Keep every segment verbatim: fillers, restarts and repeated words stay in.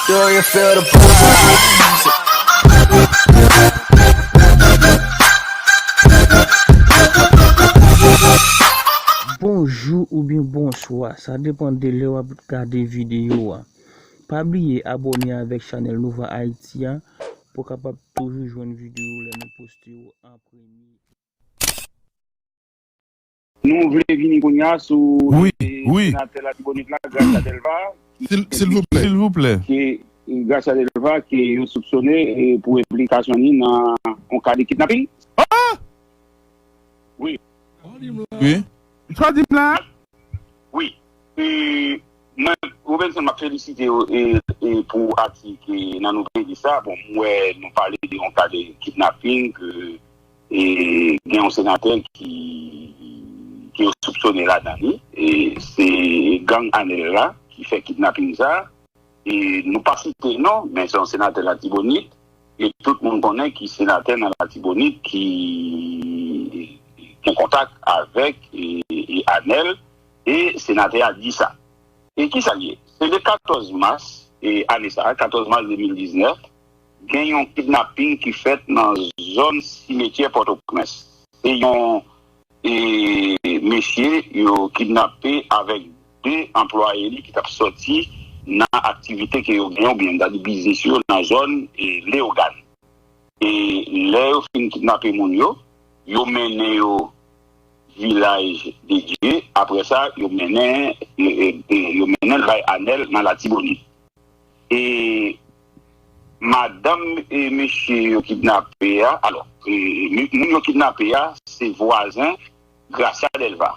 Do you feel the vibes? Bonjou oubyen bonswa, sa depann de lè w ap gade videyo a. Pa bliye abòne avèk chanèl Nova Haiti a pou w kapab toujou jwenn videyo lè nou poste yo an premye. Nou vle vini kounye a sou Wi, e, wi. Senatè Latibonit la, Gracia Delva, Sil- Silvouplè. Silvouplè. ke Gracia Delva ke yo soupsone e, pou enplikasyon li nan yon ka de kidnaping. Ah! Wi. Wi. Sa w di m la? Wi. E, mwen, Robinson, m ap felisite w e, e pou atik e, nan nouvèl sa. Bon, m wè nou pale de yon ka de kidnaping ke e, gen yon senatè ki, ki yo soupsone ladan li. E, se gang Anèl la ki fè kidnaping sa. E, nou pa site non, men se yon senatè Latibonit. E tout moun konnen ki senatè nan Latibonit ki gen kontak avèk e, e Anèl. E senatè a di sa. E ki sa l ye? Se le katòz mas e, ane sa, katòz mas de mil diznèf, gen yon kidnaping ki fèt nan zòn simetyè Pòtoprens. Se yon e, mesye yo kidnape avèk de anplwaye li ki t ap sòti nan aktivite ke yo gen oubyen ta di biznis yo nan zòn e, Leyogàn. E lè yo fin kidnape moun yo, yo mennen yo Vilaj de Dye. Apre sa, yo mennen e, e, e, yo mennen l bay Anèl nan Latibonit. E madanm e mesye yo kidnape a, alò, e, e, moun yo kidnape a, se vwazen Gracia Delva.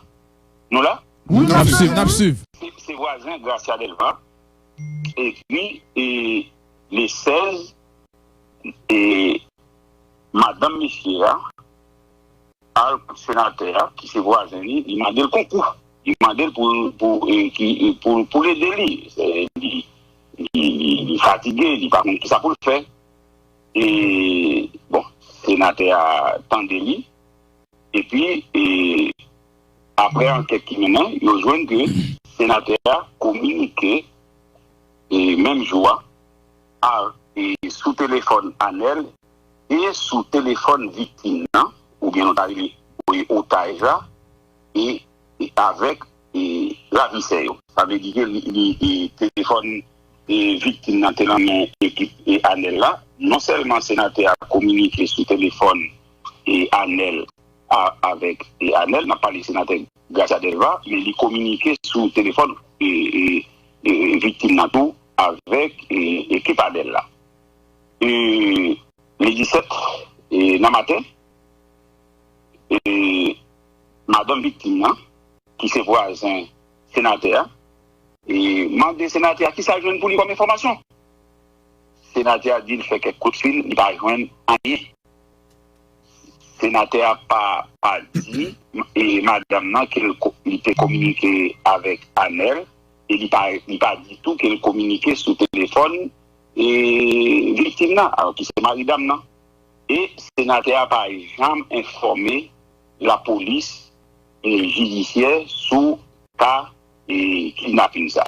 Nou la? N ap swiv, n ap swiv. Se se vwazen Gracia Delva. Epi, e, le sèz, e, madanm mesye a al kot senatè a, ki se vwazen li, li mande l konkou. Li mande l pou, pou, e, ki, e, pou, pou l ede li. E, li, li, li, li fatige, li pa konn kisa pou l fè. E, bon, senatè a tande li. Epi, e, apre ankèt ki mennen, yo jwenn ke senatè a kominike, e, menm jou a, a, e, sou telefòn Anèl e sou telefòn viktim nan, oubyen nou ta rele e, otaj la, e, e avèk e, ravisè yo. Sa vle di ke li, li, e, telefòn e, viktim nan te nan men ekip e, Anèl la. Non sèlman senatè a kominike sou telefòn e, Anèl a, avèk e, Anèl, n ap pale senatè Gracia Delva, men li kominike sou telefòn e, e, e, viktim nan tou avèk e, ekip Anèl la. E, le disèt e, nan maten, e, madanm viktim nan, ki se vwazen senatè a, e, mande senatè a kisa l jwenn pou li kòm enfòmasyon. Senatè a di l fè kèk kout fil, li pa jwenn anyen. Senatè a pa, pa di e, madanm nan ke l ko- li te kominike avèk Anèl, e li pa, li pa di tou ke l kominike sou telefòn e, viktim nan, alò ki se mari dam nan. E senatè a pa janm enfòme lapolis e, jidisyè sou ka e, kidnaping sa.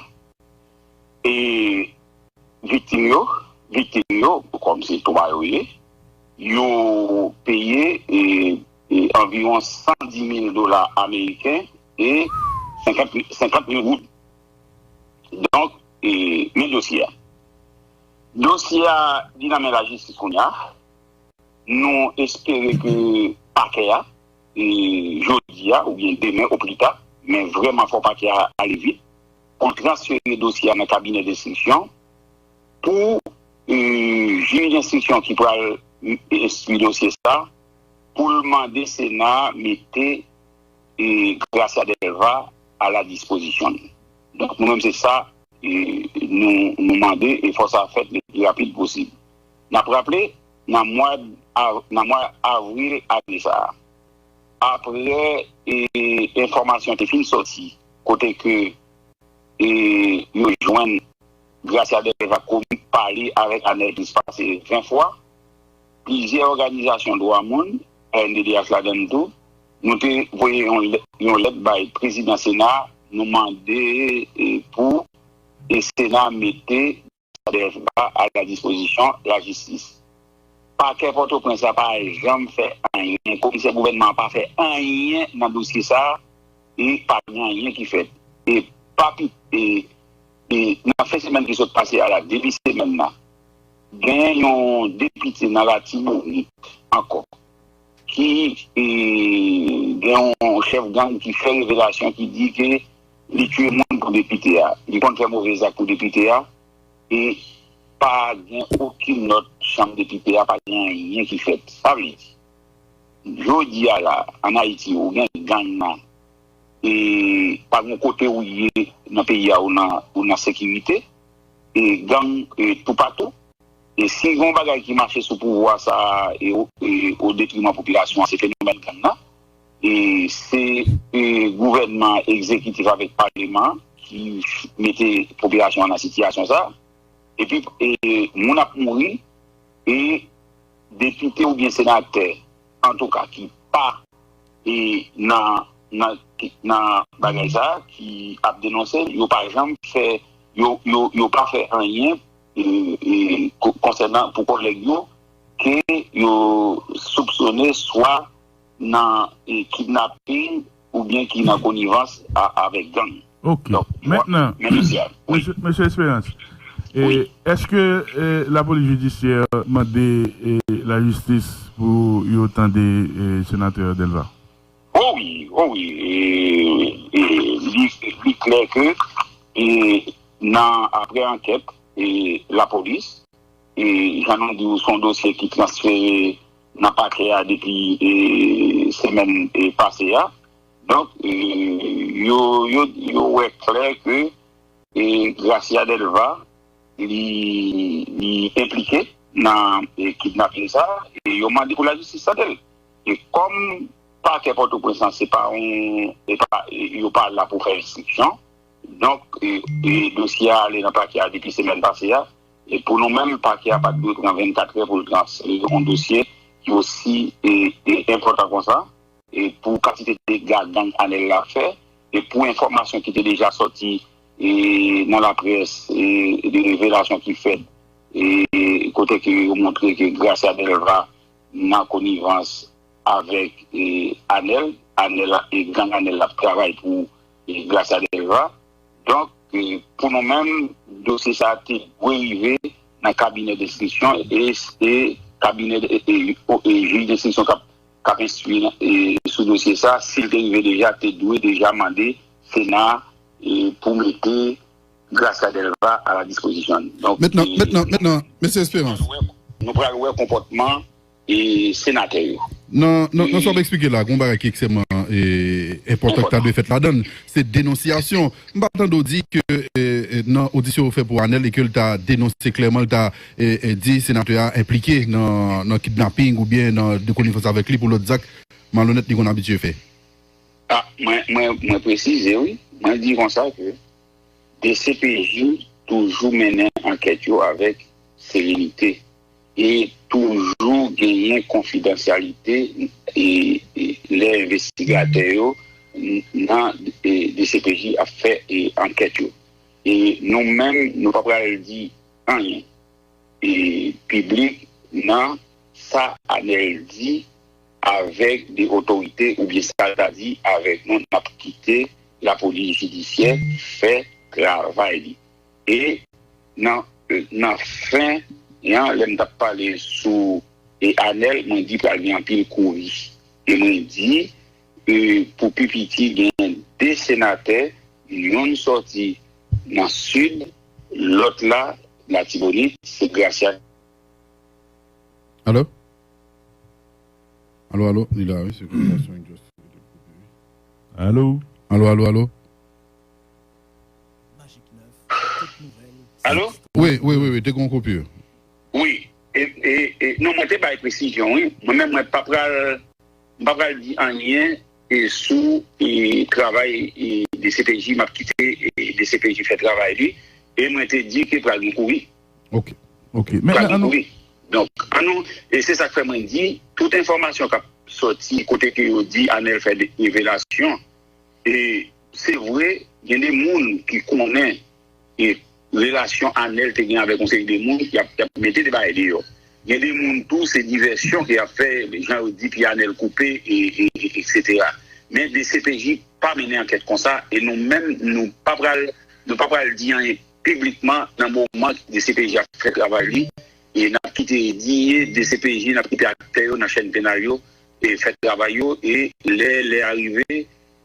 E viktim yo, viktim yo, kòm se twa yo ye, yo peye e, e, anviwon san di mil dola ameriken e senkant mil goud. Donk, e, men dosye a. Dosye a, li nan men lajistis kounye a. Nou espere ke pakè a, e, jodi a oubyen demen oplita, men vrèman fò pakè a ale vit, pou l transfere dosye a nan kabinè denstriksyon, pou e, jij denstriksyon ki pral e, enstwi dosye sa, pou l mande Sena a mete e, Gracia Delva a la dispozisyon li. Donk, nou menm se sa e, nou, nou mande e fò sa fèt le pli rapid posib. N ap raple, nan mwa, av, nan mwa avril ane sa a, apre e, enfòmasyon te fin sòti kote ke e, yo jwenn Gracia Delva komi pale avèk Anèl plis pase ven fwa, plizyè òganizasyon dwa moun, R N D D H ladan l tou, nou te voye yon lè- yon lèt bay prezidan Sena a, nou mande e, pou e, Sena a mete Gracia Delva à la disposition la justice. Pakè Pòtoprens la pa janm fè anyen, komisè gouvènman an pa fè anyen nan dosye sa a, e pa gen anyen ki fèt. E pa pi, e, e nan fen semèn ki sot pase a la, debi semèn nan, gen yon depite nan Latibonit ankò ki, e, gen yon chèf gang ki fè revelasyon ki di ke li tiye moun pou depite a. Li konn fè move zak pou depite a, e pa gen okenn nòt chanm depite a, pa gen anyen ki fèt. Sa vle di, jodi a la, ann Ayiti, ou gen gang nan, e pa gen kote ou ye nan peyi a, ou nan, ou nan sekirite, e gang, e toupatou. E si gen yon bagay ki mache sou pouvwa sa a, e, o- e o detriman popilasyon an, se fenomèn gang nan. E se, e, gouvènman, egzekitif avèk paleman ki mete popilasyon an nan sitiyasyon sa a. Epi, e, moun ap mouri, e depite oubyen senatè, antouka, ki pa, e, nan, nan, nan bagay sa a, ki ap denonse l, yo pa janm fè, yo, yo, yo pa fè anyen, e, e, ko- konsènan, pou kòlèg yo, ke yo soupsone swa nan, e, kidnaping oubyen ki nan konivans a- avèk gang. Ok. Donk, mwen, mentnan, men dosye a. Wi. Mesye, mesye Espérance, e, wi, èske, e, lapolis jidisyè mande, e, lajistis pou yo tande, e, senatè Delva? O wi, o wi. E, e, li, li klè ke, e, nan, apre ankèt, e, lapolis, e, jan nou di w, se yon dosye ki transfere nan pakè a depi, e, semèn, e, pase a. Donk, e, yo, yo, yo wè klè ke, e, Gracia Delva, li, li enplike nan, e, kidnaping sa, e yo mande pou lajistis tande l. E kòm pakè Pòtoprens lan, se pa yon, e pa, yo pa la pou fè enstriksyon, donk, e, e dosye a ale nan pakè a depi semèn pase a. E pou nou menm, pakè a pa t dwe pran vennkat è pou l transfere yon dosye ki osi, e, e enpòtan konsa, e pou kantite dega gang Anèl la fè, e pou enfòmasyon ki te deja sòti, e, nan laprès, e, de revelasyon ki fèt, e, kote ke yo montre ke Gracia Delva nan konivans avèk, e, Anèl, Anèl, e, gang Anèl la ap travay pou, e, Gracia Delva. Donk, e, pou nou menm, dosye sa a te dwe rive nan kabinè denstriksyon e, e kabinè, e, e, o- e jij denstriksyon k ap, k ap enstwi, e, sou dosye sa, si l te rive deja, te dwe deja mande Sena, e, pou mete Gracia Delva à la disposition. Donk, mentnan, e, mentnan, mentnan, mesye Espérance, nou pral wè, nou pral wè konpòtman, e, senatè yo. Nan, nan, nan sa w ap eksplike la, gen yon bagay ki ekstrèmman, e, enpòtan ki ta dwe fèt ladan l. Se denonsyasyon. M pa tande w di ke, e, e, nan odisyon yo fè pou Anèl e ke l ta denonse klèman, l ta, e, e, di senatè a enplike nan, nan kidnaping oubyen nan dekonivans avèk li pou lòt zak malonèt li konn abitye fè. A, mwen, mwen, mwen presize, wi. Mwen di konsa ke D C P J toujou mennen ankèt yo avèk serenite e toujou genyen konfidansyalite, e, e, lè envestigatè yo n- nan, e, D C P J ap fè, e, ankèt yo. E nou menm, nou pa pral di anyen, e, piblik nan sa Anèl di avèk de otorite oubyen sa l ta di avèk nou, n ap kite lapolis jidisyè fè travay li. E nan, nan fen an, lè m t ap pale sou, e, Anèl, mwen di pral gen anpil kouri. E mwen di, e, pou pi piti, gen de senatè, youn sòti nan Sid, lòt la, Latibonit, se Gracia. Alo? Alo, alo, li la, wi, se kominikasyon just. Alo? Alo, alo, alo? Alo? Wi, wi, wi, wi, te gen yon koupi. Wi, e, e, e, non, mwen te bay presizyon, wi. Mwen menm, mwen pa pral, m pa pral di anyen, e, sou, e, travay, e, D C P J, m ap kite, e, D C P J fè travay li, e mwen te di ke pral gen kouri. Ok, ok. Pral gen kouri. Donk, annou, e se sa k fè mwen di, tout enfòmasyon k ap sòti kote ke yo di Anèl fè de revelasyon, e se vre, gen de moun ki konnen, e relasyon Anèl te gen avèk yon seri de moun, y ap, y ap mete de bagay deyò. Gen de moun tou, se divèsyon ke y ap fè, jan yo di, pye Anèl koupe, e, e, e, etsetera. Men D C P J pa mennen ankèt konsa, e nou menm, nou pa pral, nou pa pral di anyen piblikman nan moman D C P J ap fè travay li, e n ap kite di D C P J, n ap kite aktè yo nan chèn penal yo, e fè travay yo, e lè, lè a rive,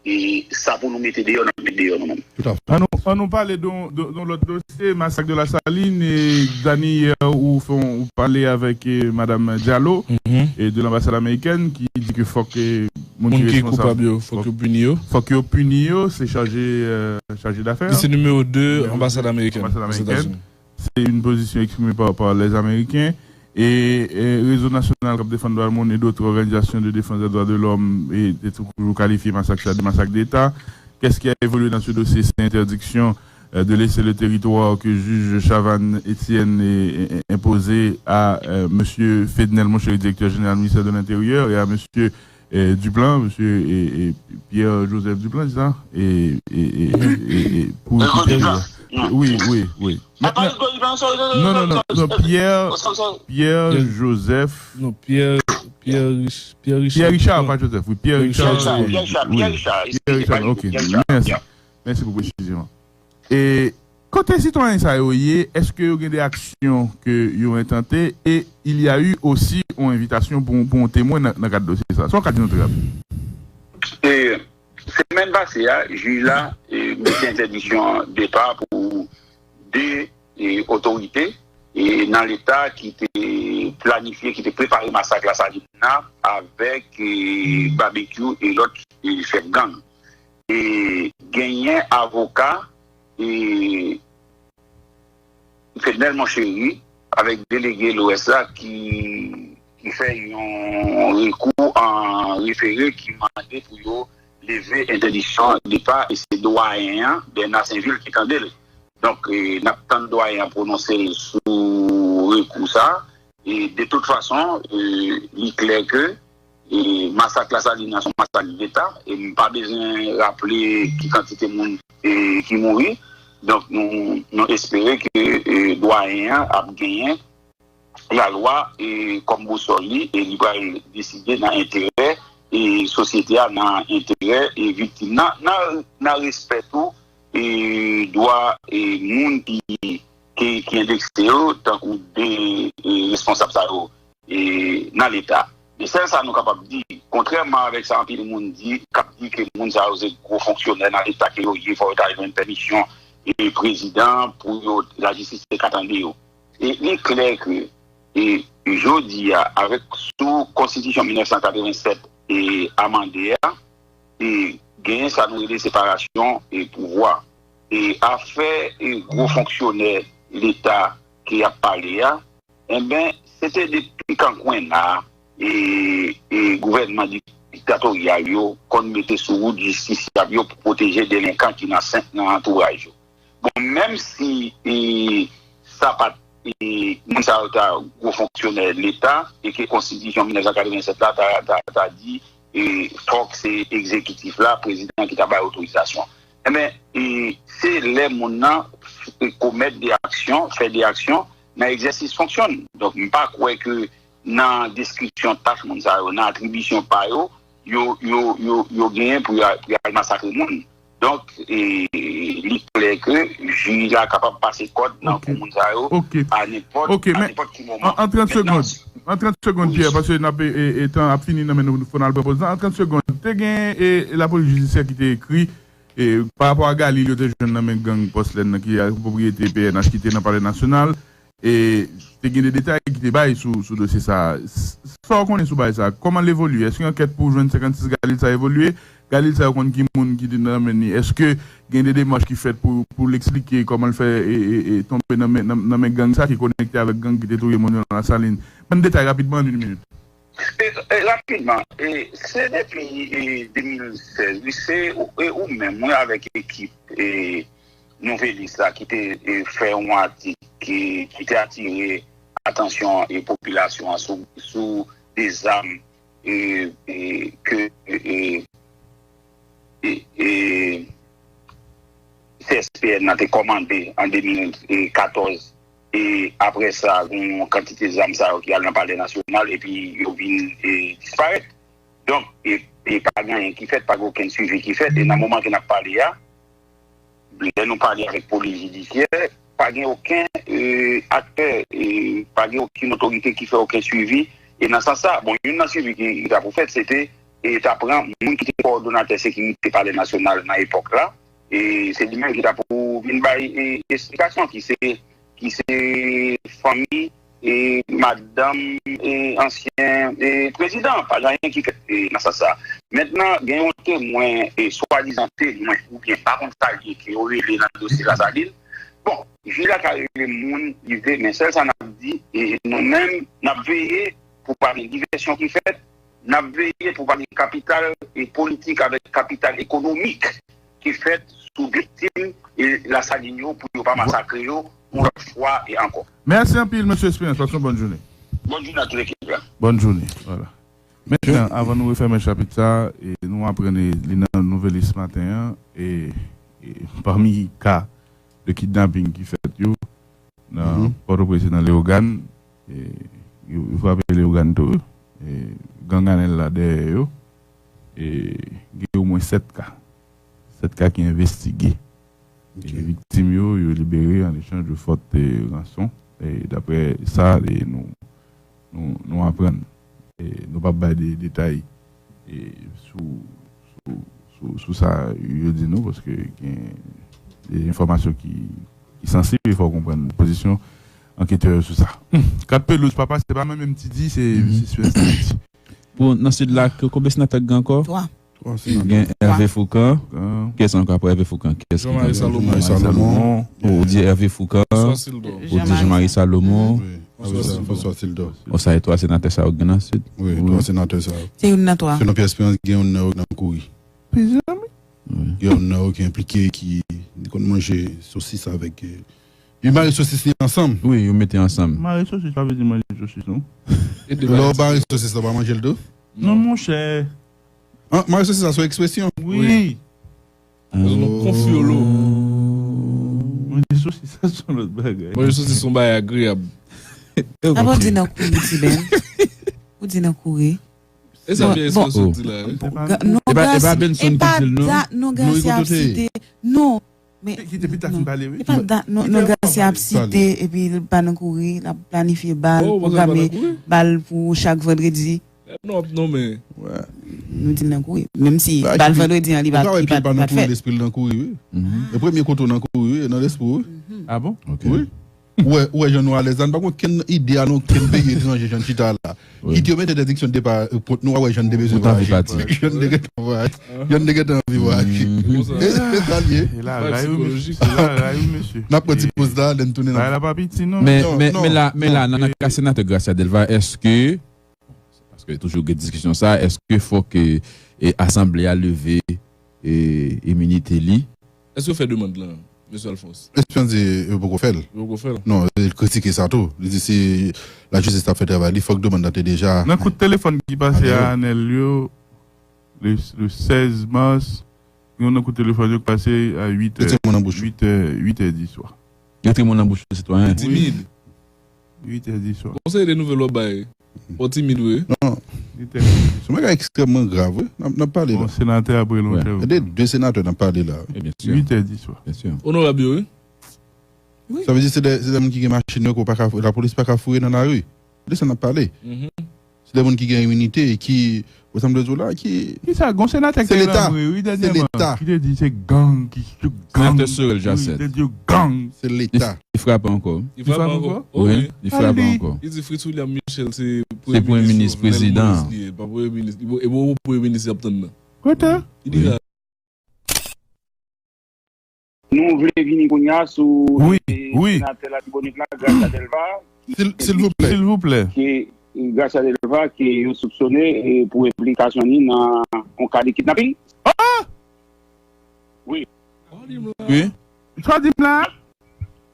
e sa pou nou mete deyò, n ap mete deyò nou menm. Tout à fait. An nou, an nou pale de yon, de, de yon lòt dosye, masak de Lasalin, e Dany, yè ou fè yon, ou pale avèk, e, Madam Diallo, e de lanbasad amerikèn, ki di ke fòk, e, moun ki Moun ki responsab, koupab yo, fòk fòk, yo pini yo. Fòk yo pini yo, se chaje, e, chaje dafè, Li se nimewo de anbasad amerikèn Anbasad amerikèn. Ozetazini. Se yon pozisyon eksprime pa, pa lèzameriken. E, e Réseau National k ap defann dwa moun e dòt òganizasyon de defans dè dwa de lòm e te toujou kalifye masak sa de masak deta. Qu'est-ce qui a évolué dans ce dossier? C'est l'interdiction, euh, de laisser le territoire que juge Chavannes Etienne a imposé à, euh, monsieur Fednel Monchéry, directeur général du ministère de l'Intérieur, et à monsieur, euh, Duplan, monsieur, et, et Pierre Joseph Duplan, c'est ça? Et, et, et, et, et pour Rico Duplan. Oui, oui, oui. Non, non, non, non, Pierre, Pierre Joseph. Non, Pierre, Pierre, Rich- Pierre Richard. Pierre Richard, pas Joseph, oui, Pierre Richard. Pierre Richard, Pierre Richard, Pierre Richard, ok, merci. Merci pou presizyon an. E kote sitwayen sa yo ye, èske yo gen de aksyon ke yo entante? E il y a eu aussi yon envitasyon pou, pou yon temwen nan, nan kad dosye sa. Sa w ka di nou trè rapid? E semèn pase a, jij la, e, mete entèdiksyon depa pou de, e, otorite, e, nan Leta ki te planifye, ki te prepare masak Lasalin nan avèk, e, Babekyou e lòt, e, chèf gang. E genyen avoka, e, Fednel Monchéry avèk delege L O S la ki, ki fè yon rekou an refere ki mande pou yo leve entèdiksyon depa, e se dwayen an, Bernard Sainvil, ki tande l. Donk, e, n ap tann dwayen an pwononse l sou rekou sa. E de tout fason, e, li klè ke, e, masak Lasalin nan se yon masak deta, e m pa bezwen raple ki kantite moun, e, ki mouri. Donk, nou, nou espere ke, e, dwayen an ap genyen lalwa, e, kòm bousòl li, e li pral deside nan enterè, e, sosyete a, nan enterè, e, viktim nan, nan, nan respè tou, e, dwa, e, moun ki, ki, ki endekse yo, tankou de, e, responsab sa yo, e, nan Leta. Men sèl sa nou kapab di, kontrèman avèk sa anpil moun di, k ap di ke moun sa yo se gwo fonksyonè nan Leta ke yo ye, fò yo ta jwenn pèmisyon, e, prezidan pou yo, lajistis te ka tande yo. E li klè ke, e, jodi a, avèk sou konstitisyon mil nèf san katrevennsèt e amande a, e genyen sa nou rele separasyon e pouvwa. E afè, e gwo fonksyonè Leta ke y ap pale a, enben, se te depi Kankwena, e, e gouvènman diktatoryal yo konn mete sou wout jistisyab yo pou pwoteje delenkan ki nan sen, nan antouraj yo. Bon, menm si, e, sa pa t, e, moun sa yo ta gwo fonksyonè Leta, e ke konstitisyon mil nèf san katrevennsèt la ta, ta, ta di, e, fòk se egzekitif la, prezidan ki ta bay otorizasyon. Enben, e, se lè moun nan, e, komèt de aksyon, fè de aksyon nan egzèsis fonksyon. Donk, m pa kwè ke nan deskripsyon tach moun sa yo, nan atribisyon pa yo, yo, yo, yo, yo genyen pou y a, pou y al masakre moun. Donk, e, li klè ke jij la kapab pase kòd nan kou moun sa yo a nenpòt, a nenpòt ki moman. An, an trant segonn, an trant segonn, Pierre, paske n ap, e, e, tan ap fini nan men nou, fò n al pran poz la. An trant segonn, te gen, e, lapolis jidisyè ki te ekri, e, pa rapò a galil yo te jwenn nan men gang Pòs Lèn nan, ki a pwopriyete P N H ki te nan Palè Nasyonal. E te gen de detay ki te bay sou, sou dosye sa a. S-, sa w konnen sou bagay sa a? Kòman l evolye? Èske ankèt pou jwenn senkannsis galil sa a evolye? Galil sa yo konn ki moun ki te nan men li? Èske gen de demach ki fèt pou, pou l eksplike kòman l fè, e, e, e, tonbe nan men, nan, nan men gang sa ki konekte avèk gang ki te touye moun yo nan Lasalin? Ban n detay rapidman, an yon minit. E, e, rapidman, e, se depi, e, de mil sèz, wi, se, e, ou menm, mwen avèk ekip, e, Nouvelis la ki te, e, fè yon atik ki, ki te atire atansyon, e, popilasyon an sou, sou de zam, e, e, ke, e, e, e, T S P N nan te kòmande an de mil katòz. E apre sa, gen yon kantite zam sa yo ki al nan Palè Nasyonal epi yo vin e, disparèt. Donk, e, e pa gen anyen ki fèt, pa gen okenn swivi ki fèt. E nan moman ke n ap pale a, lè nou pale avèk polis jidisyè, pa gen okenn e, aktè, e, pa gen okenn otorite ki fè okenn swivi. E nan sans sa, bon, youn nan swivi ki, ki ta pou fèt, se te e, ta pran moun ki te kowòdonatè sekirite Palè Nasyonal nan epòk la. E se li menm ki ta pou vin bay e, esplikasyon, ki se, ki se fanmi e, madanm e, ansyen e, prezidan. Pa gen anyen ki fèt e, nan sans sa. Mentnan, gen yon temwen, e, swadizan temwen, oubyen pa konn sa l ye, ke yo rele nan dosye Lasalin. Bon, jij la ka rele moun li vle, men sèl sa n ap di, e, nou menm, n ap veye pou pa gen divèsyon ki fèt, n ap veye pou pa gen kapital e politik avèk kapital ekonomik ki fèt sou viktim e Lasalin yo pou yo pa masakre yo yon lòt fwa e ankò. Mèsi anpil, mesye Espérance. Pase yon bòn jounen. Bòn jounen a tout ekip la. Bòn jounen. Vwala. Mentnan, avan nou refèmen chapit sa, e nou aprann e, li nan Nouvèl Lis maten an, e, e pami ka de kidnaping ki fèt yo, nan Pòtoprens e nan Leyogàn, e, yo, yo frape Leyogàn tou, e, gang Anèl la dèyè yo, e, gen omwen sèt ka. Sèt ka ki envestige. E viktim yo, yo libere an echanj de fòt e, ranson. E daprè sa, e, nou, nou, nou aprann. E nou p ap bay de detay e, sou, sou, sou, sou sa yo di nou, paske gen de enfòmasyon ki, ki sansib, e fò w konprann pozisyon anketè yo sou sa. Hmm. Kat pelouz, papa, se pa menm M T D, se, se Sud Haiti. Bon, nan Sid la, konbyen senatè k gen ankò? Twa. Twa senatè. Gen Hervé Fourcand. Fourcand. Kiyès ankò apre Hervé Fourcand? Kiyès ki Jean-Marie Salomon. Jean-Marie Salomon. Ou di Hervé Fourcand. François Sildor. Ou di Jean-Marie Salomon. Wi. François Sildor. François Sildor. Bon, sa e twa senatè sa yo gen nan Sid. Wi, twa senatè sa yo. Se youn nan twa. Selon Pierre Espérance, gen youn nan yo nan kouri. Mezanmi. Gen youn nan yo ki enplike, ki konn manje sosis avèk, e, yo mare sosis li ansanm. Wi, yo mete ansanm. Mare sosis pa vle di manje sosis, non. Lè w mare sosis la, w pa manje l tou? Non, monchè. Ah, mare sosis la, se yon ekspresyon. Wi. Wi. Pase nou konfyolo. Manje sosis sa se yon lòt bagay. Manje sosis se yon bagay agreyab. Apa w di nan kouri, Ti Ben? Ou di nan kouri. E sa Pierre Espérance sot di la, wi. Bon, bon, ga- non, Garcia, e pa Benson ki di l, non? Non, Garcia ap site. Non, men kite Pita fin pale, wi. E pa da- non, non, Garcia ap site, epi l pa nan kouri, l ap planifye bal, pwograme bal pou chak vandredi. Non, non, men. Nou di l nan kouri. Menm si bal vandredi an, li pa, li pa, li pa fèt. Lespri l nan kouri, wi. E premye kote w nan kouri, wi, nan lespri w, wi. Ah bon? Ok. Wi. Ou wè, ou wè jan nou alèz la, nou pa gen okenn ide a nan okenn peyi etranje, jan n chita la. Kite yo mete entèdiksyon de depa kont nou, w a wè jan n te bezwen vwayaje. Jan n te gentan vwayaje. Jan n te gentan anvi vwayaje. E se sa l ye. E la ray wi, mesye. E la ray wi, mesye. N ap pran ti poz la, lè n tounen n ap. Bagay la pa piti, non. Men, men, men la, men la, nan, nan ka senatè Gracia Delva, èske Paske toujou gen diskisyon sa, èske fòk e, e asanble a leve e, iminite li? Èske yo fè demann lan, mesye Alphonse? Espérance di yo poko fè l. Yo poko fè l. Non, li kritike sa tou. Li di si lajistis t ap fè travay li, fòk demann nan te deja. Nan kout telefòn ki pase a Anèl yo, le, le sèz mas, gen yon nan kout telefòn yo k pase a uit è, uit è, uit è di swa. Yo te moun nan bouch sitwayen. Li timid. Uit è di swa. Bon, se de nouvèl w ap bay. Ou timid vre. Non. Se yon bagay ekstrèmman grav, wi. N ap, n ap pale la. Bon, senatè apre lontan. Tande de senatè n ap pale la. Uit è di swa. Onorab yo, wi. Sa vle di se de, se de moun ki gen machin yo ke w pa ka, lapolis pa ka fouye nan lari. De sa n ap pale. Se de moun ki gen iminite e ki, ou sa m vle di w la, ki... Kisa? Gon senatè ki te ranbre, wi, dènyèman, ki te di se gang, ki gang. Senatè Sorel Jacette. Li te di yo gang. Se Leta. Li frape ankò. Li frape ankò? Wi, li frape ankò. Li di Fritz William Michel se premye minis, prezidan. Li pa premye minis. Li, e bon, premye minis y ap tann nan. Kote? Li di la. Nou vle vini kounye a sou, e, senatè Latibonit la, Gracia Delva, silvouplè, silvouplè, ke Gracia Delva ke yo soupsone, e, pou enplikasyon li nan yon ka de kidnaping. Ah! Wi. Wi. Sa w di m la?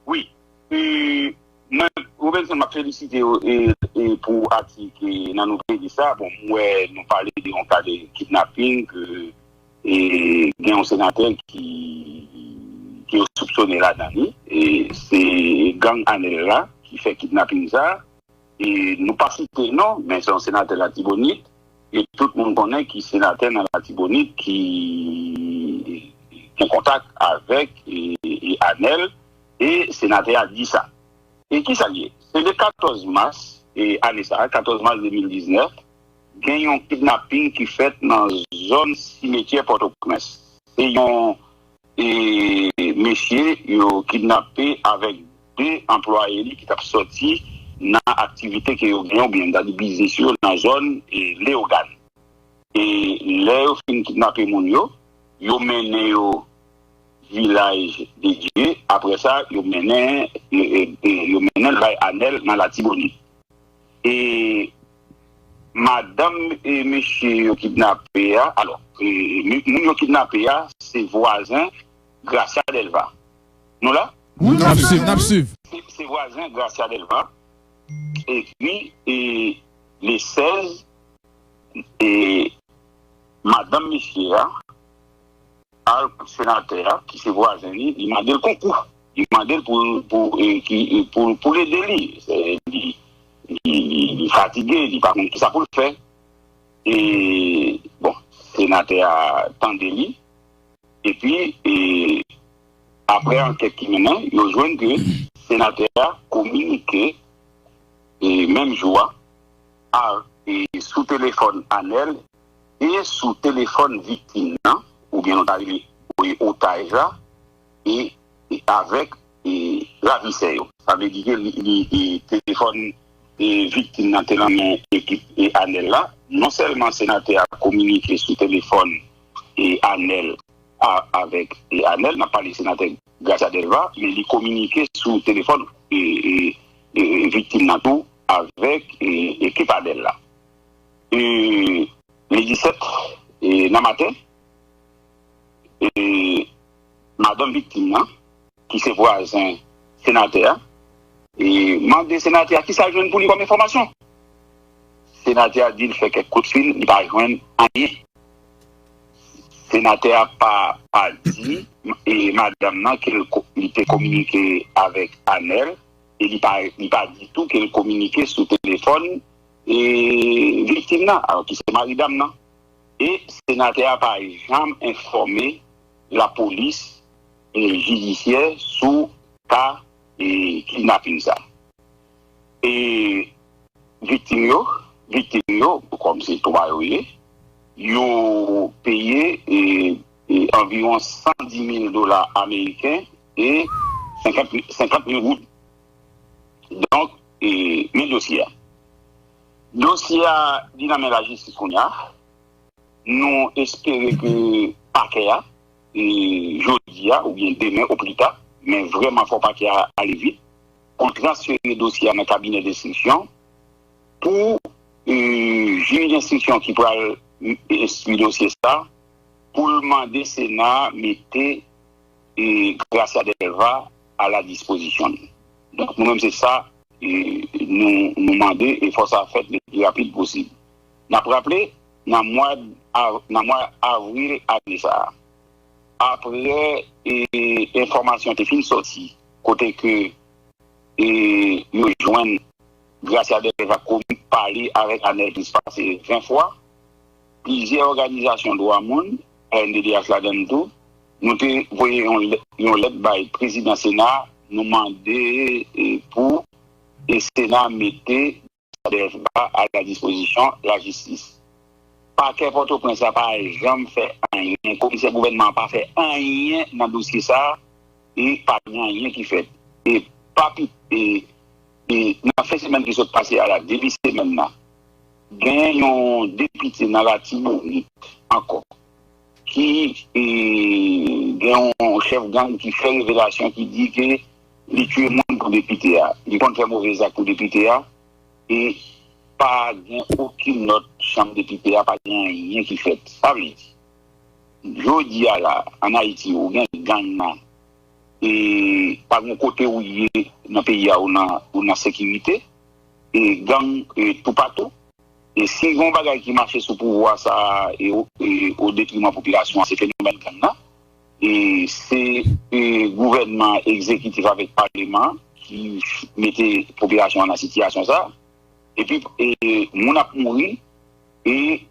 Wi. E, mwen, Robinson, m ap felisite w, e, e, pou atik, e, nan Nouvèl Lis sa. Bon, m wè nou pale de yon ka de kidnaping, ke e gen yon senatè ki, ke yo soupsone ladan li. E se gang Anèl la ki fè kidnaping sa. E nou pa site non, men se yon senatè Latibonit. E tout moun konnen ki senatè nan Latibonit ki gen kontak avèk e, e Anèl. E senatè a di sa. E ki sa l ye? Se le katòz mas e, ane sa, katòz mas de mil diznèf, gen yon kidnaping ki fèt nan zòn simetyè Pòtoprens. Se yon e, mesye yo kidnape avèk de anplwaye li ki t ap sòti nan aktivite ke yo genyen oubyen nan biznis yo nan zòn e, Leyogàn. E lè yo fin kidnape moun yo, yo mennen yo Vilaj de Dye. Apre sa, yo mennen e, e, e, yo mennen l bay Anèl nan Latibonit. E madanm e mesye yo kidnape a, alò, e, mi- moun yo kidnape a, se vwazen Gracia Delva. Nou la? N ap swiv, n ap swiv. Se se vwazen Gracia Delva. Epi, e, le sèz, e, madanm mesye a al kot senatè a, ki se vwazen li, li mande l konkou. Li mande l pou, pou, e, ki, e, pou, pou l ede li. Se- Li, li, li fatige, li pa konn kisa pou l fè. E, bon, senatè a tande li. Epi, e, apre ankèt ki mennen, yo jwenn ke senatè a kominike e, menm jou a, a, e, sou telefòn Anèl e sou telefòn viktim nan, oubyen nou ta rele e, otaj la, e, e avèk e, ravisè yo. Sa vle di ke li, li, e, telefòn e, viktim nan te nan men ekip e, Anèl la. Non sèlman senatè a kominike sou telefòn e, Anèl a, avèk e, Anèl, n ap pale senatè Gracia Delva, men li kominike sou telefòn e, e, e, viktim nan tou avèk e, ekip Anèl la. E, le disèt e, nan maten, e, madanm viktim nan, ki se vwazen senatè a, e, mande senatè a kisa l jwenn pou li kòm enfòmasyon. Senatè a di l fè kèk kout fil, li pa jwenn anyen. Senatè a pa, pa di e, madanm nan ke l ko- li te kominike avèk Anèl, e li pa, li pa di tou ke l kominike sou telefòn e, viktim nan, alò ki se mari dam nan. E senatè a pa janm enfòme lapolis e, jidisyè sou ka e, kidnaping sa. E viktim yo, viktim yo, kòm se twa yo ye, yo peye e, e, anviwon san di mil dola ameriken e senkant mil goud. Donk, e, men dosye a. Dosye a, li nan men lajistis kounye a. Nou espere ke pakè a, e, jodi a oubyen demen oplita, men vrèman fò pakè a ale vit, pou l transfere dosye a nan kabinè denstriksyon, pou e, jij denstriksyon ki pral enstwi dosye sa, pou l mande Sena a mete e, Gracia Delva a la dispozisyon l. Donk, nou menm se sa e, nou, nou mande e fò sa fèt le pli rapid posib. N ap raple, nan mwa, av, nan mwa avril ane sa a, apre e, enfòmasyon te fin sòti, kote ke e, yo jwenn Gracia Delva kominike pale avèk Anèl plis pase ven fwa. Plizyè òganizasyon dwa moun, R N D D H ladan l tou, nou te voye yon lèt, yon lèt bay prezidan Sena a, nou mande e, pou e, Sena a mete Gracia Delva a la dispozisyon lajistis. Pakè Pòtoprens la pa janm fè anyen, komisè gouvènman an pa fè anyen nan dosye sa a, e pa gen anyen ki fèt. E pa pi, e, e nan fen semèn ki sot pase a la, debi semèn nan, gen yon depite nan Latibonit ankò ki e, gen yon chèf gang ki fè revelasyon ki di ke li tiye moun pou depite a. Li konn fè move zak pou depite a. E pa gen okenn lòt chanm depite a, pa gen anyen ki fèt. Sa vle di, jodi a la, ann Ayiti, ou gen gang nan, e pa gen kote ou ye nan peyi a, ou nan, ou nan sekirite, e gang e toupatou. E si gen yon bagay ki mache sou pouvwa sa a, e o, e o detriman popilasyon an, se fenomèn gang nan. E se e, gouvènman egzekitif avèk paleman ki mete popilasyon an nan sitiyasyon sa. Epi e, moun ap mouri e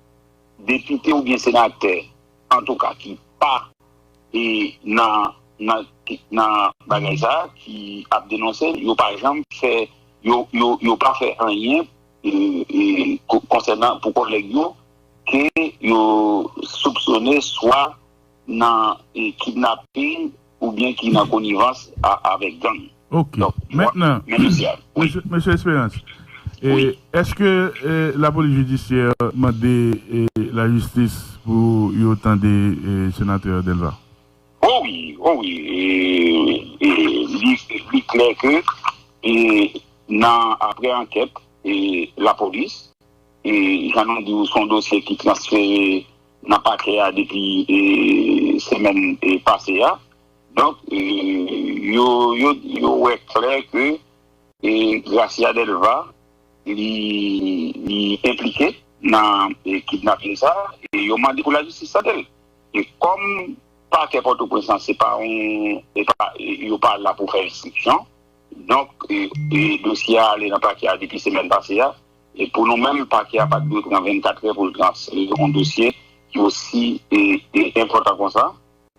depite oubyen senatè, antouka, ki pa e, nan, nan, nan bagay sa, ki ap denonse, yo pa janm fè, yo, yo, yo pa fè anyen e, e, ko- konsènan pou kòlèg yo ke yo soupsone swa nan e, kidnaping oubyen ki nan konivans a- avèk gang. Ok. Mentnan, mesye Esperans, èske lapolis jidisyè mande lajistis pou yo tande senatè Delva? O wi, o wi. Li klè ke nan apre ankèt lapolis, jan nou di w, se yon dosye ki transfere nan pakè a depi semèn pase a. Donk, yo, yo, yo wè klè ke Gracia Delva li, li enplike nan kidnaping sa, e yo mande pou lajistis tande l. E kòm pakè Pòtoprens lan se pa yon, e pa, yo pa la pou fè enstriksyon, donk e, e dosye a ale nan pakè a depi semèn pase a. E pou nou menm, pakè a pa t dwe pran vennkat è pou l transfere yon dosye ki osi e, e enpòtan konsa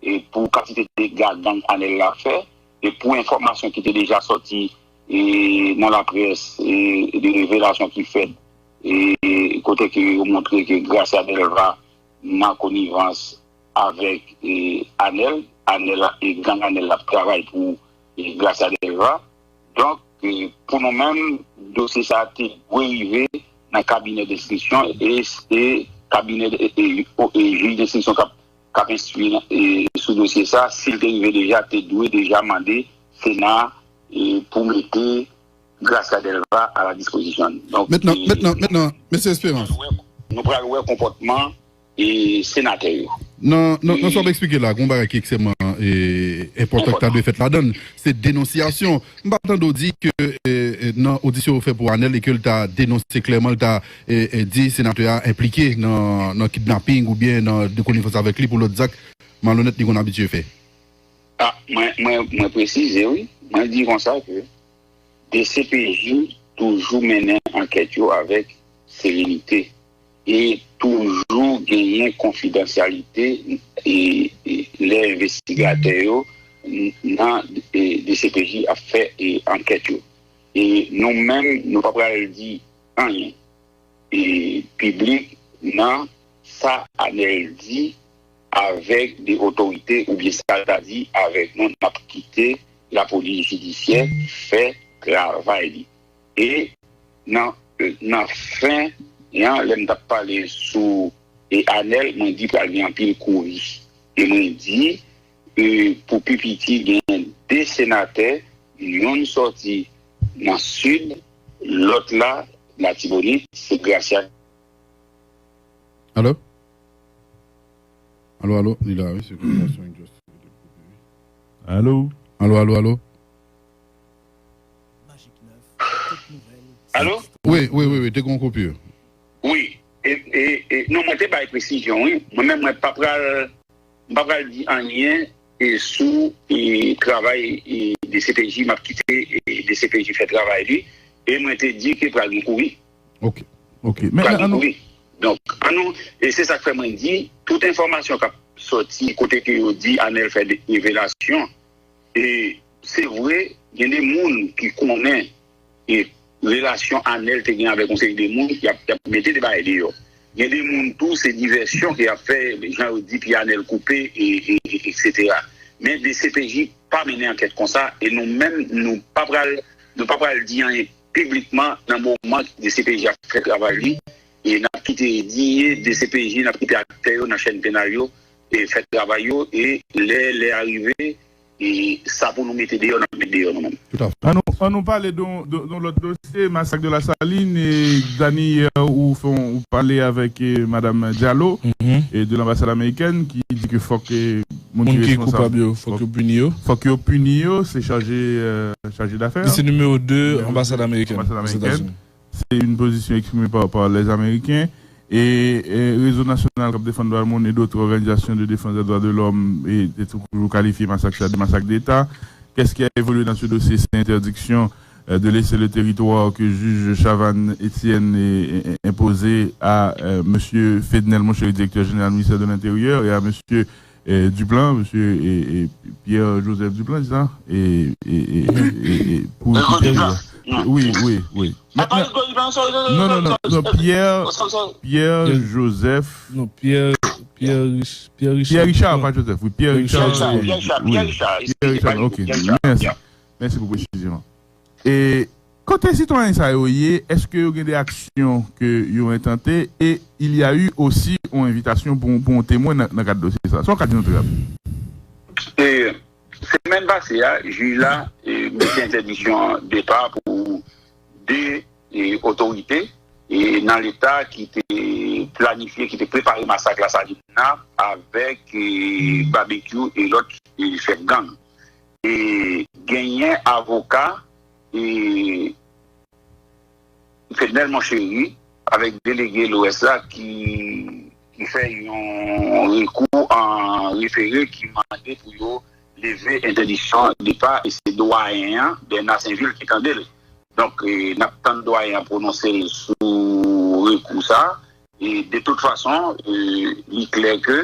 e pou kantite dega gang Anèl la fè, e pou enfòmasyon ki te deja sòti e nan laprès e de revelasyon ki fèt e kote ke yo montre ke Gracia Delva nan konivans avèk e Anèl, Anèl e gang Anèl ap travay pou e Gracia Delva. Donk, e, pou nou menm, dosye sa a te dwe rive nan kabinè denstriksyon e, e kabinè e, e, e jij denstriksyon k ap k ap enstwi sou dosye sa, si l te rive deja, te dwe deja mande Sena pou mete Gracia Delva a la dispozisyon. Donk, mentnan, mentnan, mentnan, mesye Esperans. Nou pral wè konpòtman e senatè yo. Nan, nan, nan sa w ap eksplike la, gen yon bagay ki ekstrèmman e, enpòtan ki ta dwe fèt ladan l. Se denonsyasyon. M pa tande w di ke e, e, nan odisyon yo fè pou Anèl e ke l ta denonse klèman, l ta e, e, di senatè a enplike nan, nan kidnaping oubyen nan dekonivans avèk li pou lòt zak malonèt li konn abitye fè. A, mwen, mwen, mwen presize, wi. Mwen di konsa ke D C P J toujou mennen ankèt yo avèk serenite e toujou genyen konfidansyalite e, e lè envestigatè yo nan e, D C P J ap fè e, ankèt yo. E nou menm, nou pa pral di anyen e, piblik nan sa Anèl di avèk de otorite oubyen sa l ta di avèk nou, n ap kite lapolis jidisyè fè travay li. E nan, nan fen an, lè m t ap pale sou e Anèl, mwen di pral gen anpil kouri. E mwen di e, pou pi piti, gen de senatè, youn sòti nan sid, lòt la Latibonit, se Gracia. Alo? Alo, alo, li la, wi, se Gracia Injustice. Alo? Alo, alo, alo? Alo? Wi, wi, wi, wi, te gen yon koupi. Wi. E, e, e, non, mwen te bay presizyon, wi. Mwen menm, mwen pa pral, m pa pral di anyen e, sou e, travay e, D C P J. M ap kite e, D C P J fè travay li. E mwen te di ke pral gen kouri. Ok. Ok. Men, pral gen kouri. Donk, an nou, e se sa k fè mwen di, tout enfòmasyon k ap sòti kote ke yo di Anèl fè de revelasyon, e se vre, gen de moun ki konnen e relasyon Anèl te gen avèk yon seri de moun ki ap, ki ap mete de bagay deyò. Gen de moun tou, se divèsyon ke y ap fè, jan yo di, pye Anèl koupe, e, e, e, etsetera. Men D C P J pa mennen ankèt konsa, e nou menm, nou pa pral, nou pa pral di anyen piblikman nan moman D C P J ap fè travay li, e n ap kite D C P J, n ap kite aktè yo nan chèn penal yo e fè travay yo, e lè, lè a rive, e sa pou nou mete deyò, n ap met deyò nou menm. An nou, an nou pale de yon, de, de yon lòt dosye, masak de Lasalin, e Dany, yè ou fè yon, ou pale avèk e, madanm Diallo, e de lanbasad amerikèn, ki di ke fòk e, moun ki koupab yo, fòk yo pini yo. Fòk yo pini yo, se chaje, e, chaje dafè. Li se nimewo de anbasad amerikèn Ozetazini. Se yon pozisyon eksprime pa, pa lèzameriken. Et, et Réseau National k ap defann dwa moun et d'autres organisations de défense des droits de l'homme et te toujou kalifye masak sa de masak deta. Qu'est-ce qui a évolué dans ce dossier? C'est interdiction euh, de laisser le territoire que juge Chavannes Etienne est, est- est imposé à euh, monsieur Fednel Monchery, directeur général du ministère de l'Intérieur, et à monsieur euh, Duplan, monsieur et, et Pierre Joseph Duplan, c'est ça? Et, et, et, et- et- pour Rico quitter Duplan. Oui, oui, oui. Maintenant, non, non, non, non, Pierre, Pierre Joseph. Non, Pierre, Pierre, Rich- Pierre Richard. Pierre Richard, pas Joseph, oui, Pierre Richard. Pierre Richard, oui, Pierre Richard, oui. Pierre Richard, Pierre Richard, ok, merci. Merci pour précision. E kote sitwayen sa yo ye, èske yo gen de aksyon ke yo entante? E il y a eu aussi yon envitasyon pou, pou yon temwen nan, nan kad dosye sa. Sa w ka di nou trè rapid? E, semèn pase a, jij la e, mete entèdiksyon depa pou de e, otorite e, nan leta ki te planifye, ki te prepare masak Lasalin nan avèk e, Babekyou e lòt e, chèf gang. E, genyen avoka e, Fednel Monchery avèk delege L O S la ki, ki fè yon rekou an refere ki mande pou yo leve entèdiksyon depa e se dwayen an, Bernard Sainvil, ki tande l. Donk, e, n ap tann dwayen an pwononse l sou rekou sa. E, de tout fason, e, li klè ke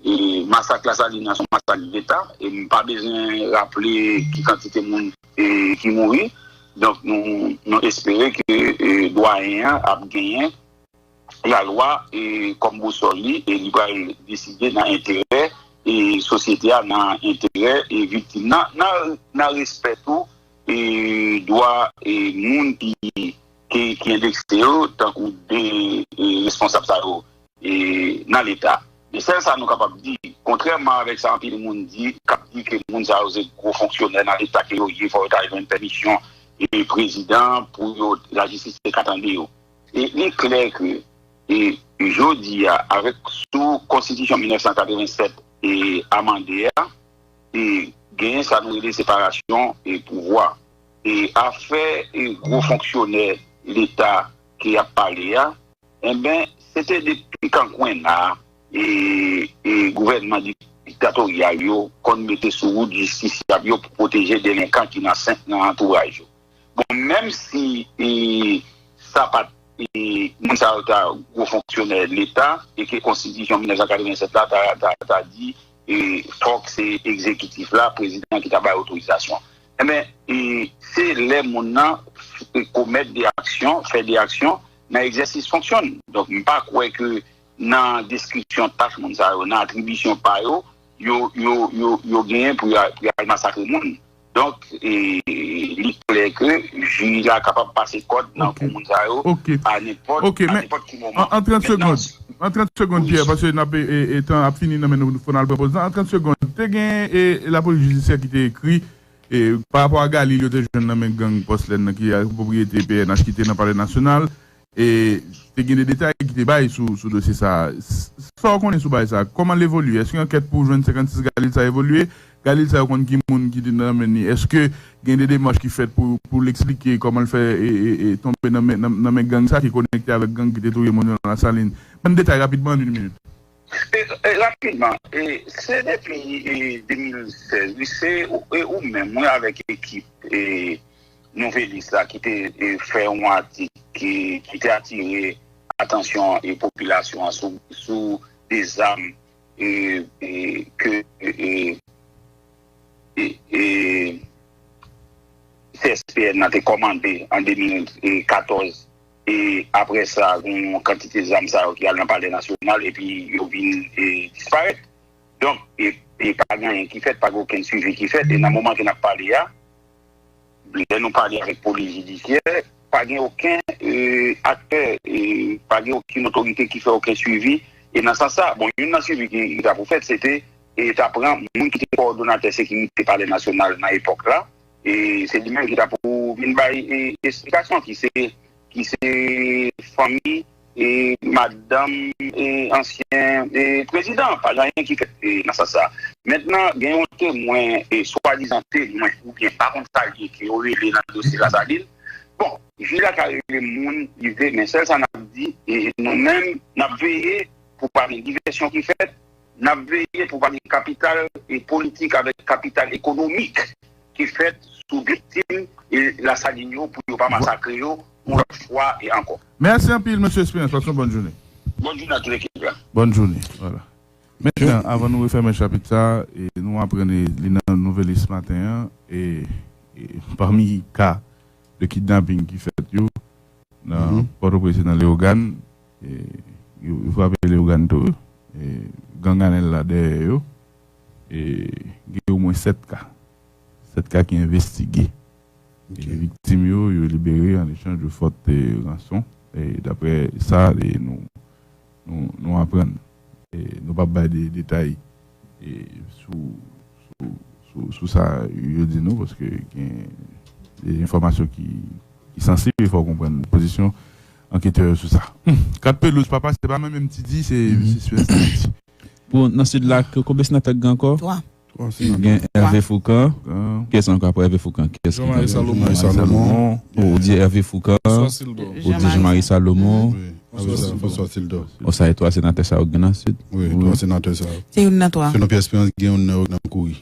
e, masak Lasalin nan se yon masak deta, e m pa bezwen raple ki kantite moun e, ki mouri. Donk, nou, nou espere ke e, dwayen an ap genyen lalwa e, kòm bousòl li, e li pral deside nan enterè e, sosyete a, nan enterè e, viktim nan, nan, nan respè tou e, dwa e, moun ki, ki, ki endekse yo, tankou de e, responsab sa yo e, nan leta. Men sèl sa nou kapab di, kontrèman avèk sa anpil moun di, k ap di ke moun sa yo se gwo fonksyonè nan leta ke yo ye, fò yo ta jwenn pèmisyon e, prezidan pou yo, lajistis te ka tande yo. E li klè ke e, jodi a, avèk sou konstitisyon mil nèf san katrevennsèt e, amande a, e, genyen sa nou rele separasyon e, pouvwa. E afè e, gwo fonksyonè leta ke y ap pale a, enben, se te de pikan kwenna e, e gouvènman di- diktatoryal yo konn mete sou wout jistisyab yo pou pwoteje delenkan ki nan sen- nan antouraj yo. Bon, menm si e, sa pa t e, moun sa yo ta gwo fonksyonè leta e ke konstitisyon mil nèf san katrevennsèt la ta, ta, ta di e, fòk se egzekitif la, prezidan ki ta bay otorizasyon. Enben, e, se lè moun nan e, komèt de aksyon, fè de aksyon nan egzèsis fonksyon l. Donk, m pa kwè ke nan deskripsyon tach moun sa yo, nan atribisyon pa yo, yo, yo, yo, yo genyen pou y a- pou y al masakre moun. Donk, e, li klè ke jij la kapab pase kòd nan Ok. kou moun sa yo Ok. a nenpòt Ok, a men nenpòt ki moman. An, an trant Mentnan, segonn, an trant segonn, wi. Pierre, paske n ap, e, e, tan ap fini nan men nou, fò n al pran poz la. An trant segonn, te gen e, lapolis jidisyè ki te ekri e, pa rapò a galil yo te jwenn nan men gang Pòslèn nan ki a pwopriyete P N H ki te nan Palè Nasyonal. E te gen de detay ki te bay sou, sou dosye sa a. S- Sa w konnen sou bagay sa a? Kòman l evolye? Èske ankèt pou jwenn senkannsis galil sa a evolye? Galil sa yo konn ki moun ki te nan men li? Èske gen de demach ki fèt pou, pou l eksplike kòman l fè e, e, e, tonbe nan men, nan, nan men gang sa ki konekte avèk gang ki te touye moun yo nan Lasalin? Ban m detay rapidman, an yon minit. E, e, rapidman, e, se depi e, de mil sèz, wi, se e, ou menm, mwen avèk ekip e, Nouvelis la ki te e, fè yon atik ki, ki te atire atansyon e, popilasyon an sou, sou de zam e, e, ke e, e, e, C S P N nan te kòmande an de mil katòz. E apre sa, gen yon kantite zam sa yo ki al nan Palè Nasyonal epi yo vin e, disparèt. Donk, e, e pa gen anyen ki fèt, pa gen okenn swivi ki fèt. E nan moman ke n ap pale a, lè nou pale avèk polis jidisyè, pa gen okenn e, aktè, e, pa gen okenn otorite ki fè okenn swivi. E nan sans sa, bon, youn nan swivi ki, ki ta pou fèt, se te e, ta pran moun ki te kowòdonatè sekirite Palè Nasyonal nan epòk la. E se li menm ki ta pou vin bay e, esplikasyon, ki se, ki se fanmi e, madanm e, ansyen e, prezidan. Pa gen anyen ki fèt e, nan sans sa. Mentnan, gen yon temwen, e, swadizan temwen, oubyen pa konn sa l ye, ke yo rele nan dosye Lasalin. Bon, jij la ka rele moun li vle, men sèl sa n ap di, e nou menm, n ap veye pou pa gen divèsyon ki fèt, n ap veye pou pa gen kapital e politik avèk kapital ekonomik ki fèt sou viktim e Lasalin yo pou yo pa masakre yo yon lòt fwa e ankò. Mèsi anpil, mesye Espérance. Pase yon bòn jounen. Bòn jounen a tout ekip la. Bòn jounen. Vwala. Mentnan, avan nou refèmen chapit sa, e nou aprann e li nan Nouvèlis maten an, e, e pami ka de kidnaping ki fèt yo nan Pòtoprens e nan Leyogàn, e yo, yo frape Leyogàn tou, e gang Anèl la dèyè yo, e gen omwen sèt ka. Sèt ka ki envestige. E viktim yo, yo libere an echanj de fòt e ranson. E daprè sa, e nou, nou, nou aprann. E nou p ap bay de detay e sou, sou, sou, sou sa yo di nou, paske gen de enfòmasyon ki, ki sansib, e fò w konprann pozisyon anketè yo sou sa. Kat Pelouz, papa, se pa menm M T D, se, se Sud Haiti. Pou nan Sid la, konbyen senatè k gen ankò? Twa. Gen Hervé Fourcand. Kiyès ankò apre Hervé Fourcand? Kiyès ki gen? Jean-Marie Salomon. Ou di Hervé Fourcand. Ou di Jean-Marie Salomon. François Sildor. Ou sa e twa senatè sa yo gen nan Sid? Wi, twa senatè sa yo. Se youn nan twa. Selon Pierre Espérance, gen youn nan yo ki nan kouri.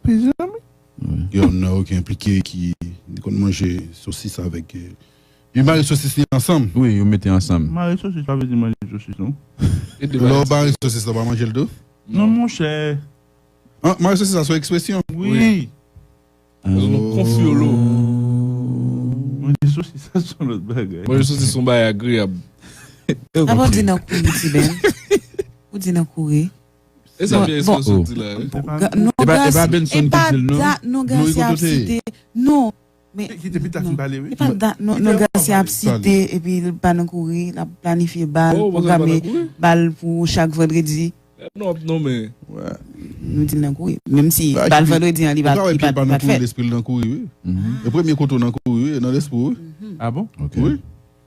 Gen youn nan yo ki enplike, ki konn manje sosis avèk. Yo mare sosis li ansanm. Wi, yo mete ansanm. Mare sosis pa vle di manje sosis, non? Lè w mare sosis la, w pa manje l tou? Non, monchè. Mare sosis la, se yon ekspresyon. Wi. Nou konfyolo. Manje sosis sa se yon lòt bagay. Manje sosis se yon bagay agreyab. Apa w di nan kouri, Ti Ben? Ou di nan kouri? E sa Pierre Espérance di la. Non, Garcia ap site. Non, men. Kite Pita fin pale, wi. Epa dat, non, non, Garcia ap site epi l pa nan kouri, l ap planifye bal, pwograme bal pou chak vandredi. Non, non, men. Nou di l nan kouri. Menm si bal vandredi an, li pa, li pa, pa fèt. Lespri l nan kouri, wi. E premye kote w nan kouri, wi, nan lespri, wi. Ah bon? Wi.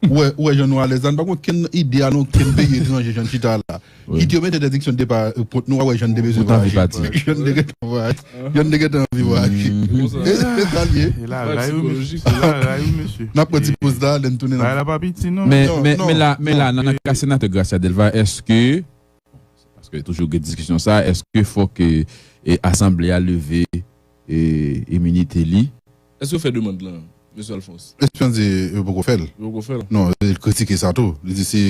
Ou wè, ou wè jan nou alèz la, nou pa gen okenn ide a nan okenn peyi etranje, jan n chita la. Kit yo mete entèdiksyon de depa kont nou, ou wè jan n te bezwen vwayaje. Jan n te gentan vwayaje. Jan n te gentan anvi vwayaje. E sa l ye. E la, la, wi, mesye. N ap pran ti poz la, lè n tounen. Bagay la pa piti, non. Men, men, men la, men la, nan, nan ka senatè Gracia Delva, èske, paske toujou gen diskisyon sa, èske fòk e, e asanble a leve e, iminite li? Èske yo fè demann lan, mesye Alphonse? Espérance di yo poko fè l. Yo poko fè l. Non, li kritike sa tou. Li di si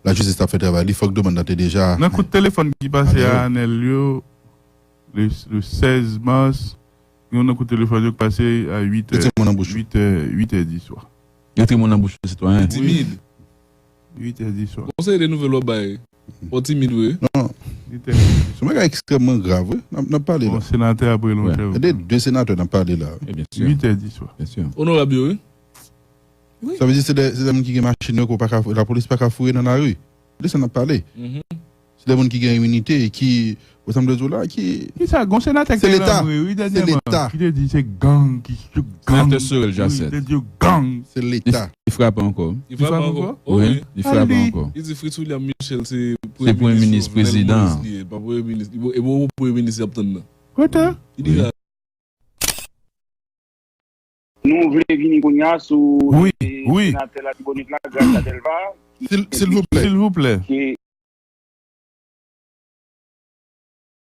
lajistis t ap fè travay li, fòk demann lan te deja. Nan kout telefòn ki pase a Anèl yo, le, le sèz mas, yon nan kout telefòn yo k pase a uit è, uit è, uit è di swa. Yo te moun nan bouch sitwayen. Timid. Uit è di swa. Bon, se de nouvèl w ap bay. Bon, timid, wi. Non. Se yon bagay ekstrèmman grav, wi. N ap pale la. Bon, senatè apre lontan. De, de senatè n ap pale la. Uit è di swa. Onorab yo, wi. Sa vle di se de, se de moun ki gen machin yo, ke w pa ka, lapolis pa ka fouye nan lari. De sa n ap pale. Se de moun ki gen iminite e ki, ou sa m vle di w la, ki. Kisa, gon senatè ki te ranbre, wi, dènyèman, ki te di se gang, ki gang. Senatè Sorel Jacette. Li te di yo gang. Se Leta. Li frape ankò. Li frape ankò? Wi, li frape ankò. Li di Fritz William Michel se premye minis, prezidan. Li pa premye minis. E bon, premye minis y ap tann nan. Kote? Li di sa. Nou vle vini kounye a sou senatè Latibonit la, Gracia Delva, silvouplè. Silvouplè.